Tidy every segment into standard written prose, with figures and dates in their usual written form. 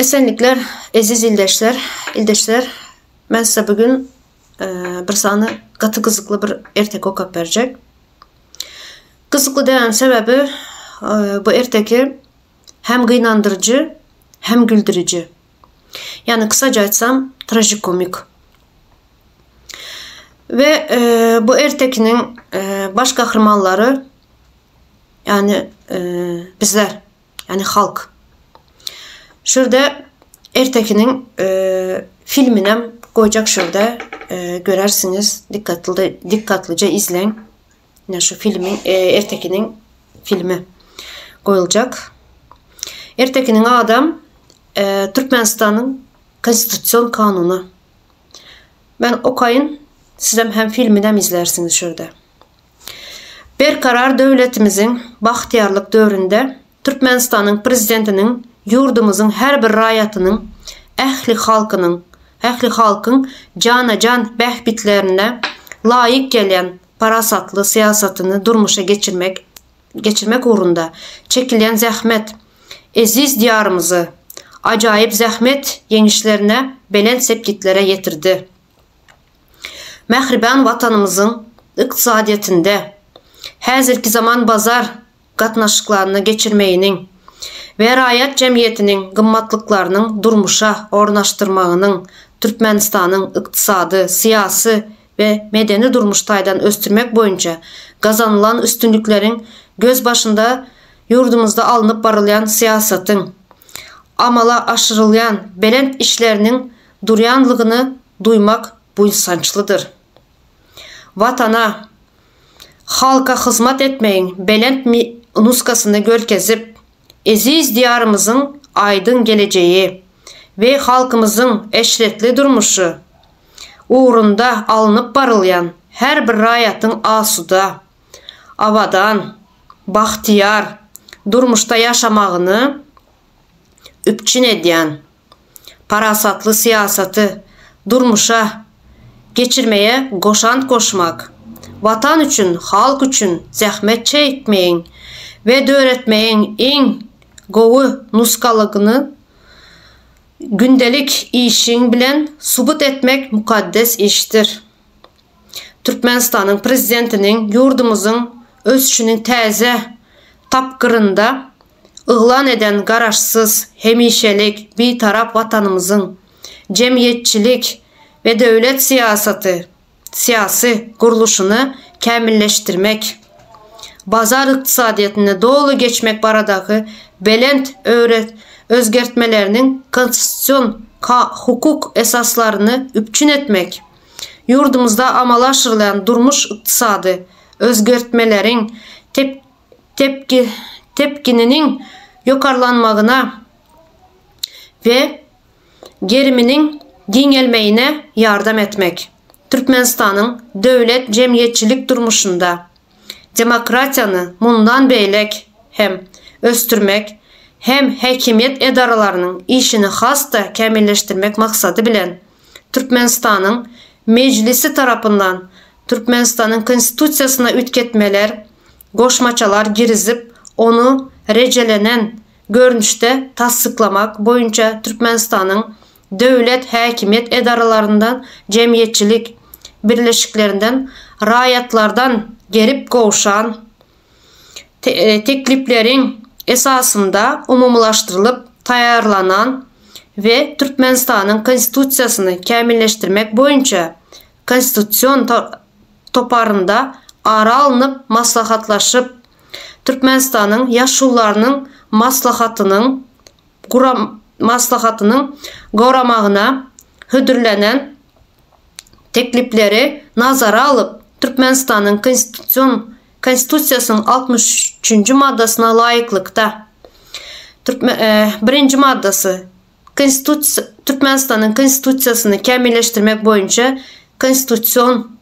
Esenlikler eziz ildeşler, ildeşler men size bugün bir sany gaty gyzykly bir erteki okap berjek. Gyzykly diýen sebebi bu erteki hem gynandyryjy hem güldüriji. Ýagny kysaca aýtsam trajikomik. We bu ertekiniň baş gahrymanlary ýagny bizler. Ýagny halk. Şurada ertekiniň filminem goýjak şurada görersiňiz. Dikkatly dikkatlyja izleň. Ine şu filmiň ertekiniň filmi goýuljak. Ertekiniň adam Türkmenistanyň Konstitusion kanuny. Men okaýyn, sizem hem filminem izlärsiňiz şurada. Berkarar döwletimiziň bagtyýarlyk döwründe Türkmenistanyň Prezidentiniň ýurdumyzyň her bir raýatynyň, ähli halkynyň, ähli halkyň jana-jan bähbitlerine laýyk gelýän parasatly syýasatyny durmuşa geçirmek geçirmek ugrunda çekilýän zähmet eziz Diýarymyzy ajaýyp zähmet ýeňişlerine belent sepgitlere ýetirdi. Mähriban Watanymyzyň ykdysadyýetinde häzirki zaman bazar gatnaşyklaryny geçirmeginiň we raýat jemgyýetiniň gymmatlyklarynyň durmuşa ornaşdyrmagynyň Türkmenistanyň ykdysady, syýasy we medeni-durmuş taýdan ösdürmek boýunça gazanylan üstünlikleriň gözbaşynda ýurdumyzda alnyp barylýan syýasatyň, amala aşyrylýan belent işleriniň durýanlygyny duýmak buýsançlydyr. Watana, halka hyzmat etmegiň belent nusgasyny görkezip, eziz Diýarymyzyň aýdyň gelejegi we halkymyzyň eşretli durmuşy ugrunda alnyp barylýan her bir raýatyň asuda, abadan, bagtyýar durmuşda ýaşamagyny üpjün edýän parasatly syýasaty durmuşa geçirmege goşant goşmak, Watan üçin, halk üçin zähmet çekmegiň we döretmegiň iň gowy nusgalygyny gündelik işiň bilen subut etmek mukaddes işdir. Türkmenistanyň Prezidentiniň ýurdumyzyň ösüşiniň täze tapgyrynda yglan eden Garaşsyz, hemişelik Bitarap Watanymyzyň jemgyýetçilik we döwlet syýasaty, syýasy gurluşyny kämilleşdirmek, bazar ykdysadyýetine doly geçmek baradaky belent özgertmeleriniň konstitusion hukuk esaslaryny üpjün etmek, ýurdumyzda amala aşyrylýan durmuş-ykdysady özgertmeleriň tepgininiň ýokarlanmagyna we geriminiň giňelmegine ýardam etmek, Türkmenistanyň döwlet jemgyýetçilik durmuşynda demokratiýany mundan beýläk hem ösdürmek hem häkimiýet edaralarynyň işini has-da kämilleşdirmek maksady bilen, Türkmenistanyň Mejlisi tarapyndan Türkmenistanyň Konstitusiýasyna üýtgetmeler, goşmaçalar girizip, ony rejelenen görnüşde tassyklamak boýunça Türkmenistanyň döwlet häkimiýet edaralaryndan, jemgyýetçilik birleşiklerinden, raýatlardan gelip gowşan teklipleriň esasynda umumylaşdyrylyp taýýarlanan we Türkmenistanyň Konstitusiýasyny kämilleşdirmek boýunça Konstitusion toparynda ara alnyp maslahatlaşyp, Türkmenistanyň Ýaşulularynyň Maslahatynyň Maslahatynyň goramagyna hödürlenen teklipleri nazara alyp, Türkmenistanyň Konstitusion Konstitusiýasynyň 63-nji maddasyna laýyklykda, Birinji maddasy, Konstitusiýa Türkmenistanyň Konstitusiýasyny kämilleşdirmek boýunça Konstitusion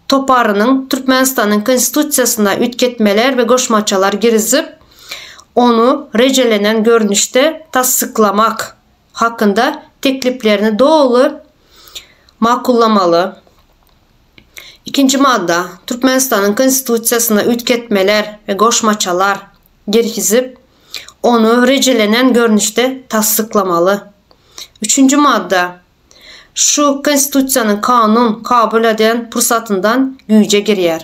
toparynyň Türkmenistanyň Konstitusiýasyna üýtgetmeler we goşmaçalar girizip, ony rejelenen görnüşde tassyklamak hakynda tekliplerini doly makullamaly. Ikinji madda, Türkmenistanyň Konstitusiýasyna üýtgetmeler we goşmaçalar girizip, Ony rejelenen görnüşde tassyklamaly. Üçünji madda. Şu Konstitusiýanyň kanun kabul eden pursatyndan güýje girýär.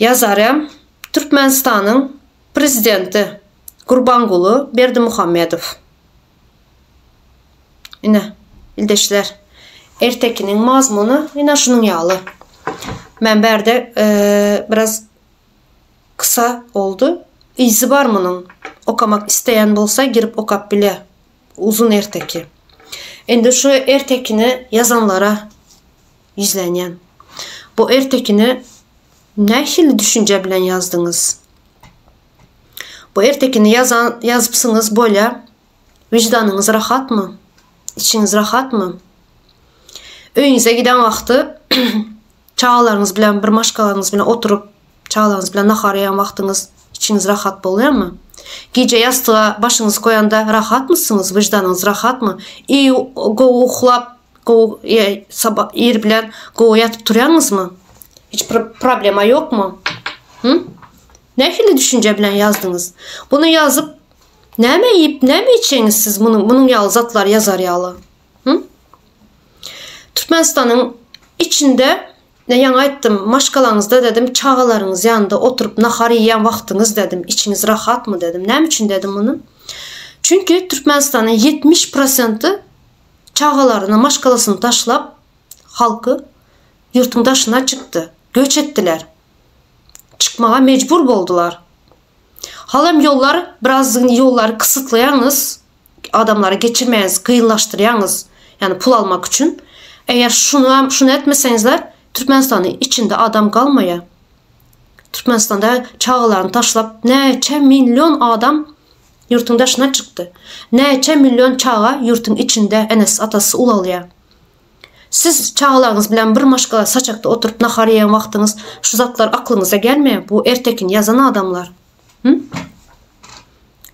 Ýazarem Türkmenistanyň Prezidenti Gurbanguly Berdimuhamedow. Ine, ildeşler, ertekiniň mazmuny ine şunuň ýaly. Men bärde biraz kysa boldy. Yzy bar munuň. Okamak isleýän bolsa girip okap bile. Uzun erteki. Indi şu ertekini ýazanlara ýüzlenýän. Bu ertekini nähili düşünje bilen ýazdyňyz? Bu ertekini ýazan ýazypsyňyz bolýa. Wyždanyňyz rahatmy? Içiňiz rahatmy? Öýüňize giden wagty çagalaryňyz bilen bir maşgalaňyz bilen oturyp, çagalaryňyz bilen nahar iýen wagtyňyz içiňiz rahat bolýarmy? Gije ýassyga başyňyzy goýanda rahatmysyňyz? Wyždanyňyz rahatmy? Iý gowy uklap, gowy sabah ir bilen gowy ýatyp turýaňyzmy? Hiç bir problema ýokmy? Hı? Nähili düşünje bilen ýazdyňyz? Buny ýazyp näme iýip, näme içeňiz siz munuň munuň ýaly zatlary ýazar ýaly? Hı? Türkmenistanyň içinde ne ýaňy aýtdym, maşgalaňyzda dedim, çagalaryňyz ýanynda oturyp nahar iýýän wagtyňyz dedim, içiňiz rahatmy dedim. Näme üçin dedim muny? Çünki Türkmenistanyň 70 prosenti çagalaryny, maşgalasyny taşlap halky ýurtuň daşyna çykdy, göç etdiler. Çykmaga mejbur boldular. Halam ýollar biraz ýollary kysytlaýaňyz, adamlary geçirmeýäňiz, kynlaşdyrýaňyz, ýagny pul almak üçin. Eger şuny şuny etmeseňizler, Türkmenistanyň içinde adam galmaýar. Türkmenistanda çagalaryny taşlap näçe million adam ýurtuň daşyna çykdy. Näçe million çaga ýurtuň içinde enesi atasy ulalýar. Siz çagalaryňyz bilen bir maşgala saçakda oturyp nahar iýen wagtyňyz şu zatlar aklyňyza gelmeýär bu ertekini ýazan adamlar. Hı?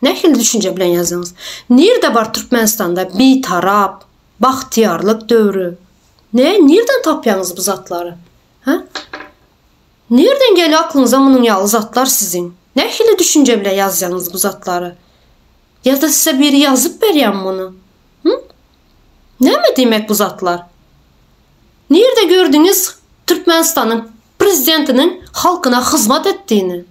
Nähili düşünje bilen ýazdyňyz? Nirde bar Türkmenistanda bitarap, bagtyýarlyk döwri? Ne, nirden tapýaňyz bu zatlary? Hä? Nirden gelýär aklyňyza munuň ýaly zatlar siziň? Nähili düşünje bilen ýazýaňyz bu zatlary? Ýa-da size biri ýazyp berýärmi muny? Hı? Näme diýmek bu zatlar? Nirde gördüňiz Türkmenistanyň prezidentiniň halkyna hyzmat etdiğini?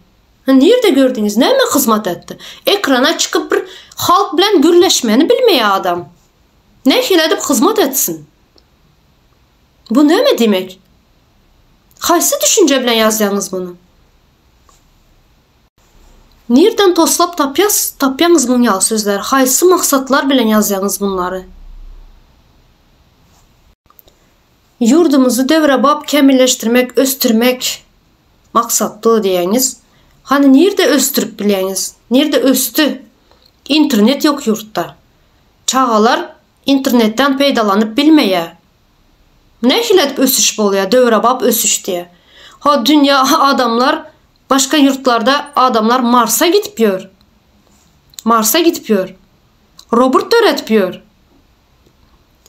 Nirde gördüňiz? Näme hyzmat etdi? Ekrana çykyp bir halk bilen gürleşmeni bilmeýär adam. Nähili edip hyzmat etsin? Bu näme diýmek? Haýsy düşünje bilen ýazýaňyz muny? Nirden toslap tapýas, tapýaňyz muň ýaly sözleri? Haýsy maksatlar bilen ýazýaňyz bunlary? Ýurdumyzy döwrebap kämilleşdirmek, ösdürmek maksatly diýýäňiz. Hany nirde ösdürip bilýäňiz? Nirde ösdi? Internet ýok ýurtda. Çagalar internetden peýdalanyp bilmeýär. Nähili edip ösüş bolýar, döwrebap ösüş diýýär. Ha dünýä adamlar başga ýurtlarda adamlar Marsa gidip ýör. Marsa gidip ýör. Robot döredip ýör.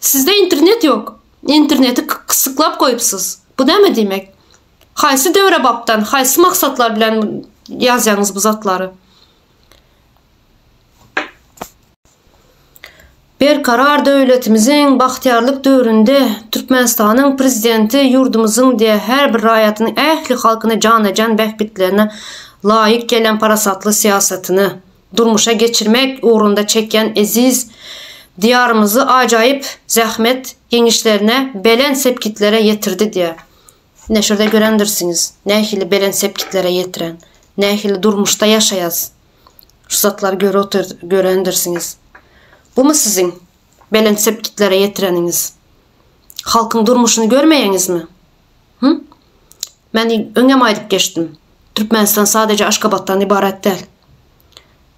Sizde internet ýok. Interneti kysyklap goýupsyz. Bu näme diýmek? Haýsy döwrebapdan, haýsy maksatlar bilen ýazýaňyz bu zatlary? Berkarar döwletimiziň bagtyýarlyk döwründe Türkmenistanyň Prezidenti ýurdumyzyň diýe her bir raýatynyň ähli halkyna jana-jan bähbitlerine laýyk gelýän parasatly syýasatyny durmuşa geçirmek ugrunda çekýän eziz Diýarymyzy ajaýyp zähmet ýeňişlerine, belent sepgitlere ýetirdi diýe. Ine şurda görendirsiňiz, nähili belent sepgitlere ýetiren, nähili durmuşda ýaşaýas. Şu zatlary göre otur görendirsiňiz. Bumy siziň belent sepgitlere ýetireniňiz? Halkyň durmuşyny görmeýäňizmi? Hı? Men öňem aýdyp geçdim. Türkmenistan sadece Aşgabatdan ybarat däl.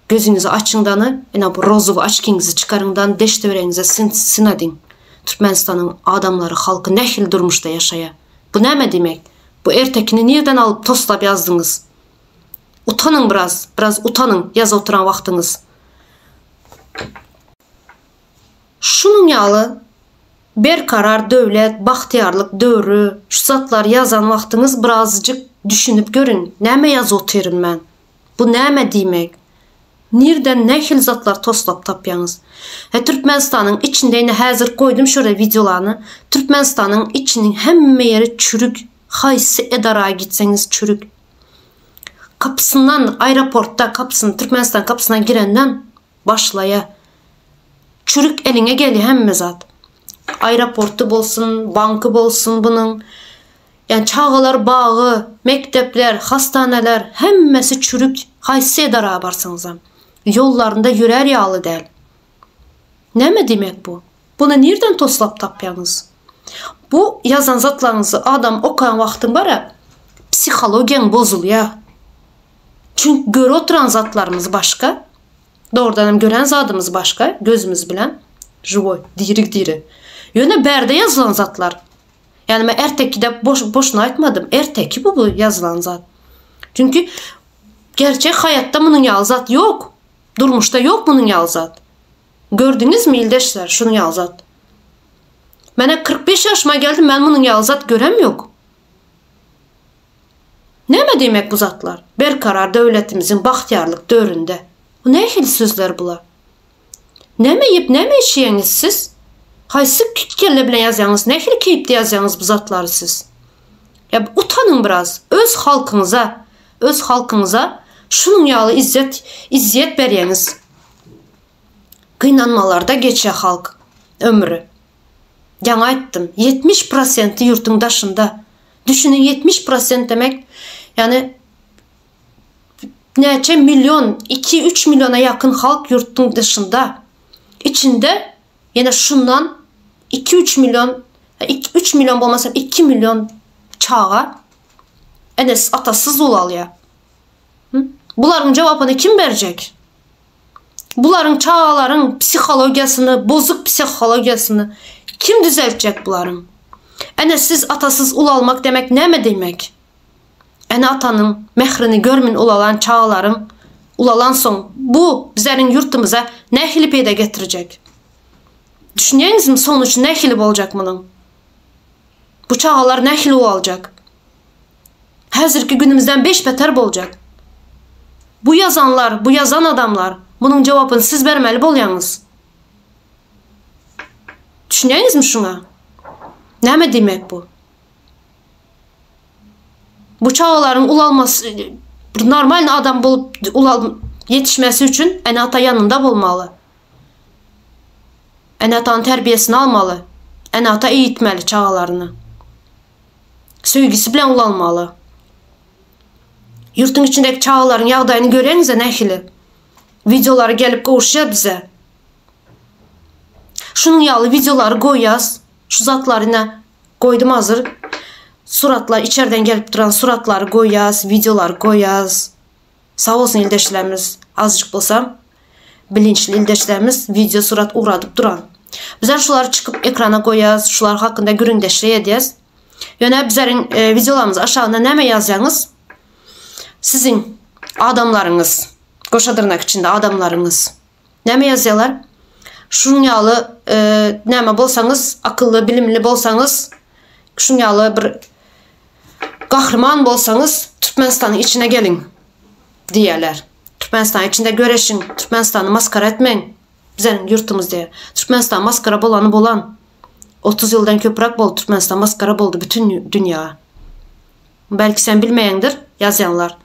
Gözüňizi açyňdany, ine bu rozowy açkiňizi çykaryňdan deş töweregiňize syn syn ediň. Türkmenistanyň adamlary, halky nähili durmuşda ýaşaýar? Bu näme diýmek? Bu ertekini nirden alyp toslap ýazdyňyz? Utanyň biraz, biraz utanyň ýazyp oturan wagtyňyz. Şunuň ýaly berkarar döwlet, bagtyýarlyk döwri, şu zatlary ýazan wagtyňyz birazjyk düşünip görüň, näme ýazyp otyryn men? Bu näme diýmek? Nirden nähili zatlar toslap tapýaňyz? He Türkmenistanyň içinde ine häzir goýdum şöyle wideolany. Türkmenistanyň içiniň hemme ýeri çürük. Haýsy edara gitseňiz çürük. Kapysyndan aeroportda kapysyny Türkmenistan kapysyna girenden başlaýa. Çürük eliňe gelýär hemme zat. Aeroporty bolsun, banky bolsun bunuň. Ýani çagalar bagy, mekdepler, hastaneler hemmesi çürük. Haýsy edara barsaňyzam. Ýollarynda ýörär ýaly däl. Näme diýmek bu? Buny nirden toslap tapýaňyz? Bu ýazan zatlaryňyzy adam okan wagtyň bara psihologiýaň bozulýar. Çünki görüp oturan zatlarymyz başga. Dogrudan hem gören zadymyz başga, gözümiz bilen. Živoý, diri diri. Ýöne bärde ýazylan zatlar. Ýani men ertekide boş boşuna aýtmadym. Erteki bu bu ýazylan zat. Çünki gerçek haýatda munuň ýaly zat ýok. Durmuşda ýok munuň ýaly zat. Gördüňizmi ildeşler şunuň ýaly zat. Menä 45 ýaşyma geldim, men munuň ýaly zat görem ýok. Näme diýmek bu zatlar? Berkarar döwletimiziň bagtyýarlyk döwründe. Bu nähili sözler bular? Näme iýip, näme içýäňiz siz? Haýsy kelle bilen ýazýaňyz, nähili keýpde ýazýaňyz bu zatlary siz? Ýa utanyň biraz, öz halkyňyza, öz halkyňyza şunuň ýaly izzet, izziýet berýäňiz. Gynanmalarda geçýär halk ömri. Ýaňy aýtdym, 70 prosenti ýurduň daşynda. Düşüniň 70 prosent demek, ýagny näçe million, 2-3 milliona ýakyn halk ýurduň daşynda. Içinde ýene şundan 2-3 million, 3 million bolmasa 2 million çaga enes atasyz ulalýar. Bularyň jogapyny kim berjek? Bularyň çagalaryň psihologiýasyny, bozuk psihologiýasyny kim düzeltjek bularyň? Enesiz, atasyz ulalmak demek näme diýmek? Ene-atanyň mährini görmün ulalan çagalaryň ulalansoň bu bizleriň ýurtumyza nähili peýda getirjek? Düşünýäňizmi sonuç nähili boljak munuň? Bu çagalar nähili ulaljak? Häzirki günümizden beş beter boljak. Bu ýazanlar, bu ýazan adamlar, munuň jogapyny siz bermeli bolýaňyz. Düşünýäňizmi şuňa? Näme diýmek bu? Bu çagalaryň ulalmasy, bir normalny adam bolup ulal ýetişmesi üçin ene-ata ýanynda bolmaly. Ene-atanyň terbiýesini almaly. Ene-ata eýitmeli çagalaryny. Söýgüsi bilen ulalmaly. Ýurtuň içindäki çagalaryň ýagdaýyny göreňize nähili. Wideolary gelip gowuşýar bize. Şunuň ýaly wideolary goýýas. Şu zatlary ine goýdum hazir. Suratlar içerden gelip duran suratlary goýýas, wideolary goýýas. Sag bolsun ildeşlerimiz azjyk bolsa bilinçli ildeşlerimiz wideo surat ugradyp duran. Bizler şulary çykyp ekrana goýýas, şular hakynda gürrüňdeşlik edýäs. Ýöne bizleriň e, wideolarymyz aşagynda näme ýazýaňyz? Siziň adamlaryňyz, goşa dyrnak içinde adamlaryňyz näme ýazýarlar? Şunuň ýaly e, näme bolsaňyz, akylly, bilimli bolsaňyz, şunuň ýaly bir Gahryman bolsaňyz Türkmenistanyň içine geliň diýýärler. Türkmenistanyň içinde göreşiň, Türkmenistany maskara etmäň, bizeniň ýurtumyz diýýär. Türkmenistan maskara bolany bolan. 30 ýyldan köpräk boldy Türkmenistan maskara boldy bütün dünýä. Belki sen bilmeýäňdir ýazýanlar.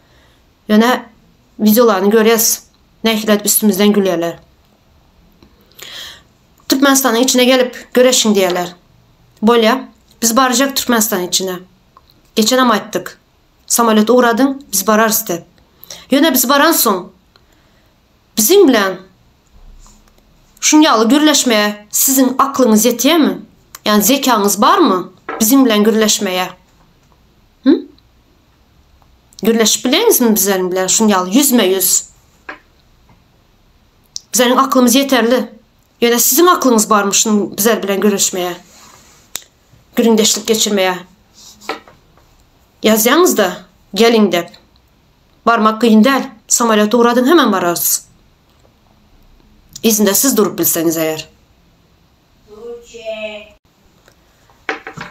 Ýöne wideolaryny görýäs. Nähili edip üstümizden gülýärler. Türkmenistanyň içine gelip göreşiň diýýärler. Bolýa. Biz barjak Türkmenistanyň içine. Geçenem aýtdyk. Samolýot ugradyň, biz bararys diýip. Ýöne biz baransoň biziň bilen şuň ýaly gürleşmäge siziň aklyňyz ýetýärmi? Ýagny zekaňyz barmy biziň bilen gürleşmäge? Hü? Gürleşip bileňizmi bizleriň bilen şuň ýaly ýüzme-ýüz? Bizleriň aklymyz ýeterli. Ýöne siziň aklyňyz barmy şunuň bizler bilen gürleşmäge? Gürrüňdeşlik geçirmäge? Ýazýaňyzda, geliň dep. Barmak kyn däl. Samolýot ugradyň hemen bararys. Yzynda siz durup bilseňiz eger.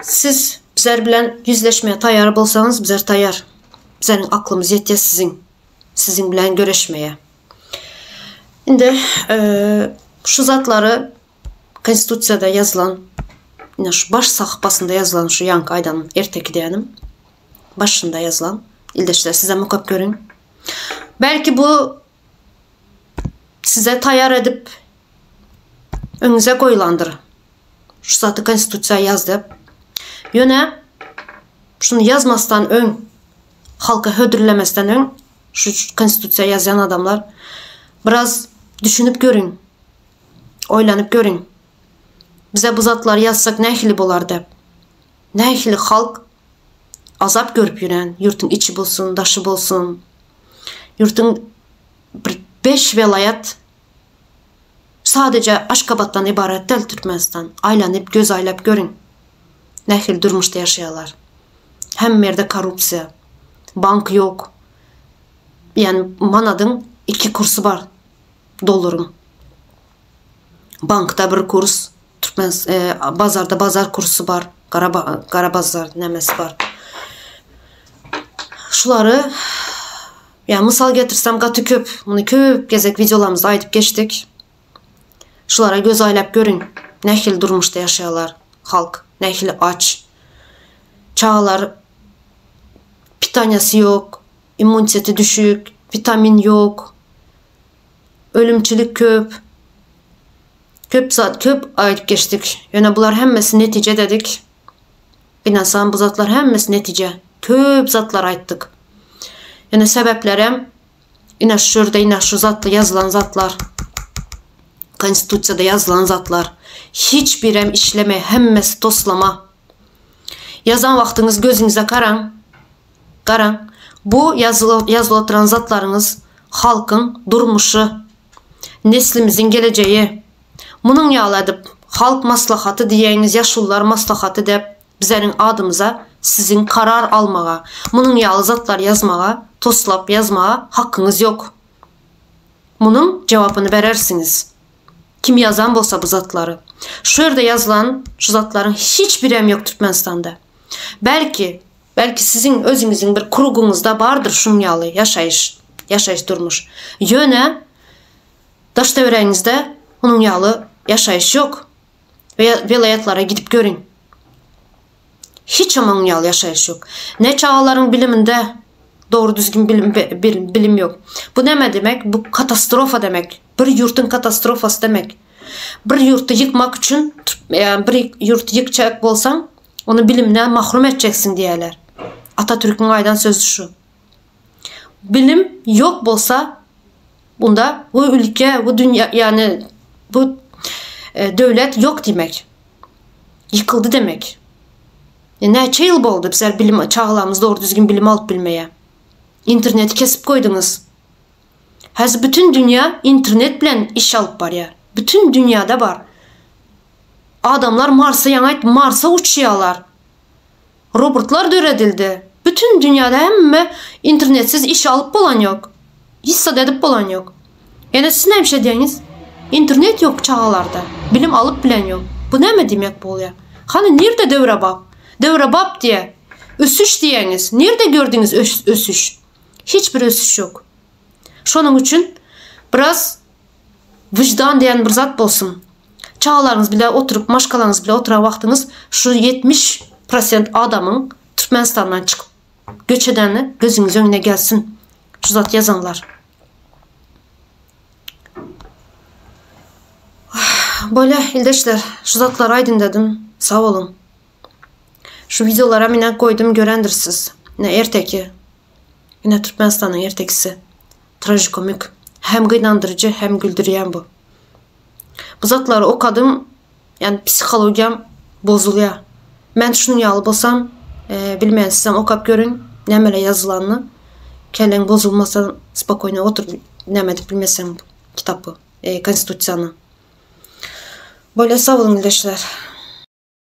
Siz bizler bilen ýüzleşmäge taýýar bolsaňyz, bizler taýýar. Bizleriň aklymyz ýetýär siziň siziň bilen göreşmäge. Indi şu zatlary Konstitusiýada ýazylan, ine şu baş sahypasynda ýazylan şu ýaňky aýdan erteki diýenim. Başynda ýazylan. Ildeşler sizem okap görüň. Belki bu size taýar edip öňüňize goýlandyr. Şu zaty konstitusiýa ýaz diýip. Ýöne şuny ýazmasdan öň halka hödürlemesden öň şu konstitusiýa ýazýan adamlar biraz düşünip görüň. Oýlanyp görüň. Bize bu zatlary ýazsak nähili bolar diýip. Nähili halk azap görüp ýören, ýurtuň içi bolsun, daşy bolsun. Ýurtuň bir 5 welaýat sadeje Aşgabatdan ybarat däl Türkmenistan. Aýlanyp, göz aýlap görüň. Nähili durmuşda ýaşaýarlar. Hemme ýerde korrupsiýa. Bank ýok. Ýani manadyň iki kursy bar dollaryň. Bankda bir kurs, Türkmen e, bazarda bazar kursy bar. Gara gara bazar nämesi bar. Şulary ýa mysal getirsem gaty köp. Muny köp gezek wideolarymyzda aýdyp geçdik. Şulara göz aýlap görüň. Nähili durmuşda ýaşaýarlar halk, nähili aç. Çagalar pitaniýasy ýok, immuniteti düşük, witamin ýok. Ölümçilik köp. Köp zat, köp aýdyp geçdik. Ýöne bular hemmesi netije dedik. Gynansam bu zatlar hemmesi netije. Köp zatlar aýtdyk. Ýöne sebäplerem ine şu ýerde ine şu zatda ýazylan zatlar. Konstitusiýada ýazylan zatlar. Hiç birem işleme, hemmesi toslama. Ýazan wagtyňyz gözüňize garaň. Garaň. Bu ýazylyp oturan zatlaryňyz halkyň durmuşy, neslimiziň gelejegi. Munuň ýaly edip, Halk Maslahaty diýeňiz, Ýaşulular Maslahaty dep, bizeriň adymyza siziň karar almaga, munuň ýaly zatlar ýazmaga, toslap ýazmaga hakyňyz ýok. Munuň jewapyny berersiňiz. Kim ýazan bolsa bu zatlary. Şu ýerde ýazylan şu zatlaryň hiç birem ýok Türkmenistanda. Belki, Belki siziň özüňiziň bir krugyňyzda bardyr şuň ýaly ýaşaýyş, ýaşaýyş durmuş. Ýöne daş-töweregiňizde munuň ýaly ýaşaýyş ýok. We welaýatlara gidip görüň. Hiç hem onuň ýaly ýaşaýyş ýok. Ne çagalaryň biliminde dogry düzgün bilim bilim ýok. Bu näme demek? Bu katastrofa demek. Bir ýurtuň katastrofasy demek. Bir ýurty ýykmak üçin, bir ýurty ýykjak bolsaň, Ony bilimden mahrum etjeksiň diýýärler. Atatürküň aýdan sözi şu. Bilim ýok bolsa, bunda bu ülke, bu dünýä, ýagny bu e, döwlet ýok diýmek. Ýykyldy demek. E, näçe ýyl boldy bizler bilim çagalarymyz dogry düzgün bilim alyp bilmeýär. Interneti kesip goýduňyz. Häzir bütün dünýä internet bilen iş alyp barýar. Bütün dünýäde bar. Adamlar Marsa ýaňy aýtdym, Marsa uçýarlar. Robotlar döredildi. Bütün dünýäde hemme internetsiz iş alyp bolan ýok. Hiç zat edip bolan ýok. Ýene siz näme şey diýeňiz? Internet ýok çagalarda. Bilim alyp bilen ýok. Bu näme diýmek bolýar? Hany nirde döwrebap? Döwrebap diýe. Ösüş diýeňiz. Nirde gördüňiz ösüş? Hiç bir ösüş ýok. Şonuň üçin biraz Wyždan diýen bir zat bolsun. Çagalaryňyz bile oturyp, maşgalaňyz bile oturan wagtyňyz şu 70 prosent adamyň Türkmenistandan çykyp göç edeni gözüňiz öňüne gelsin. Şu zat ýazanlar. Bolýa, ildeşler, şu zatlary aýdyn dedim. Sag boluň. Şu wideolara mine goýdum görendirsiz. Ine erteki. Ine Türkmenistanyň ertekisi. Trajikomik. Hem gynandyryjy, hem güldürýän bu. Bu zatlary okadym, ýani psihologiýam bozulýar. Men şunuň ýaly bolsam, e, bilmeýän sizem okap görüň, nämeler ýazylanyny. Kelleň bozulmasa, spokojno oturyp näme edip bilmeseň kitapy, e, konstitusiýany. Bolýa sag boluň ildeşler.